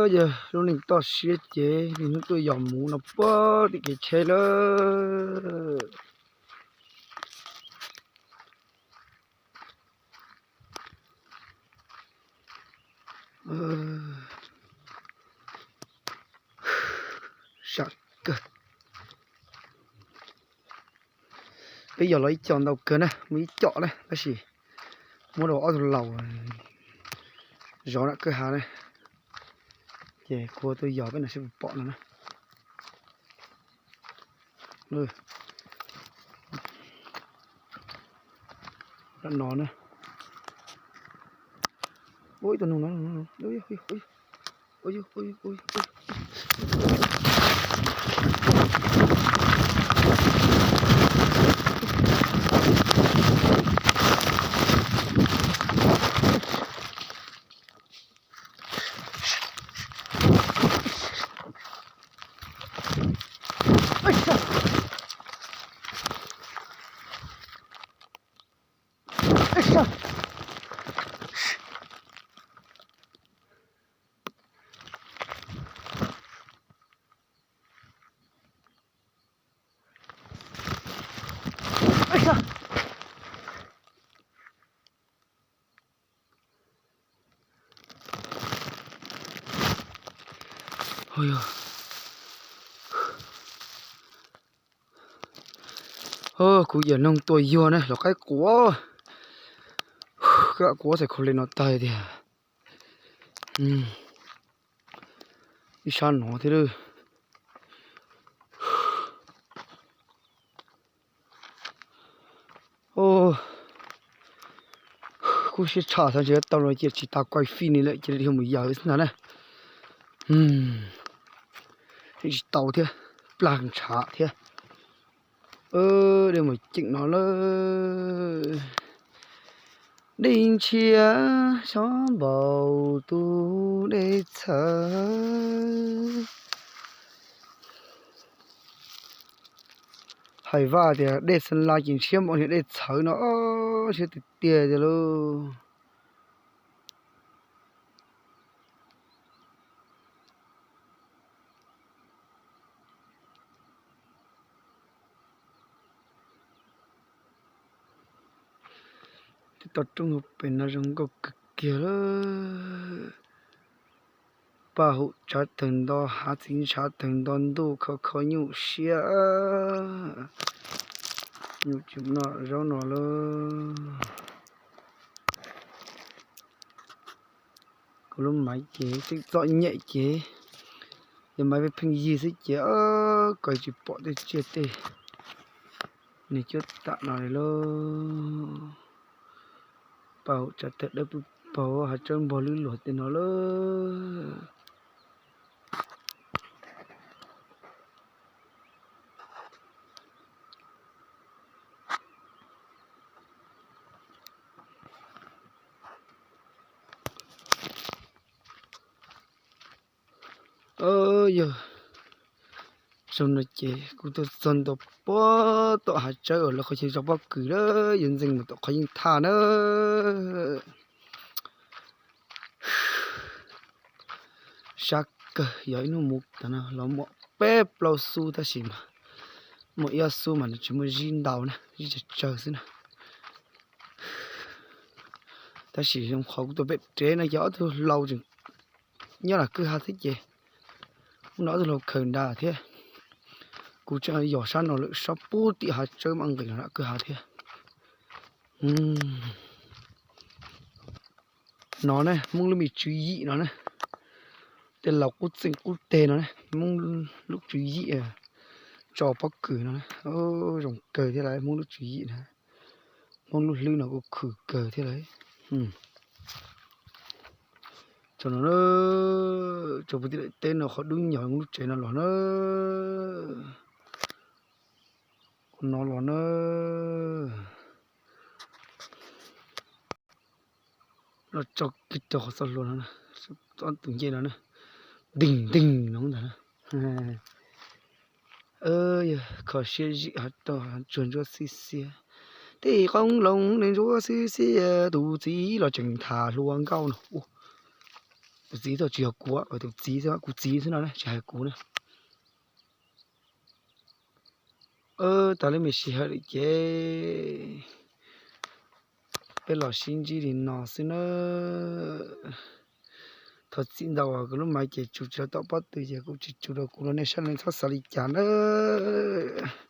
Yog lub neej toj siab ces niaj hnub tuaj yos muv no puag tim kev tsheb lawm. Sam kawg. Peb yos los ib co ntau kawg na, muaj ib co na tab sis muab rau ob tug laus zov nram kwj ha na, ces kuv tuaj yos peb no seb puas pom no na. Lam no na. Ua ib tug noog no. Kuv yawm noog tua yuag na los qaib quav, kab quav txhais khau le no tag tiag. Ib sab no thiab lawm. Kub siab tshaj xav ntshe tau no cia tsis tas quaj fij ni lawm cia li dhia mus yawm xwb ntag na. Tsis tau thiab, plag ntshav thiab. Dej mus ceem no lawm. Dej ntshiab xyob npaum tus dej txhawv. Hais vaj tias dej Xeev Las ces ntshiab npaum niag dej txhawv no, ntshiab tiag tiag tiag lauj. Tej toj roob hauv pes no zoo nkauj kawg kiag lawm. Paj hum tsav tawg nto, hav txiv ntshav tawg nto, ntuj kho kho nyuj siab. Nyuj tsis noj zaub no lawm. Kuv lub maiv ces tseem txom nyem ces yog maiv pheej yig xwb ces koj tsis pom tej tsiaj tej. Nws cuab tam no li lauj. Paj hum tsav tawg dawb paug, hav tsawb npog lwb luag tej no lawm. Yog zoo no ces kuv tuaj txog ntua puag tom hav tsawb uas lawv qhov chaw zov pob kws lawm, yuav ntxeev mus tom qhov yeej thaj na. Sab kawg, yog ib hnub mus tas no los muaj peb plaub xub tab sis mas muaj ib ob xub mas nws tsis muaj zib ntau na, zib tsawg tsawg xwb na. Tab sis zoo qhov kuv tuaj pem rev no ces ob tug laus tseem nyob nram kwj ha thiab ces, hnub no ob tug laus khaws nra thiab. Kuv tseem yos sab no lawm, sab puag tim hav tsawb mam nqis los nram kwj ha thiab. No ne, Hmoob lub me tswv yim no ne, tej laus qub txeej qub teg no ne, Hmoob lub tswv yim tso pob kws no ne, zoo kawg thiab lauj, Hmoob lub tswv yim na, Hmoob lub hlwb no kuj khwm kawg thiab lauj. Tso no, tso puag tim daim teb no qhov dub nyos lub tsev no los na, qhov no los na. Los tso kiag rau qhov txoj hlua no, ob tug ncej no na, nteeg nteeg no ntag na. Yog kho siab zim hav raj tsuag ntsuab xib xiab, tej qoob loo neeg ntsuab xib xiab, tus txiv los tseem tham hluas nkauj no. Tus txiv tau tsis yog kuv, tus txiv, kuv txiv xwb no, tsis hais kuv na. Tag lub me sij hawm lawm ces peb los sib ntsib li no xwb nawb. Thov txim ntau uas kuv lub maiv ces tsuv tsis tau tom pob tw ces kuv tsis tsuv rau kuv los nej saib nej txhob xav li cas nawb.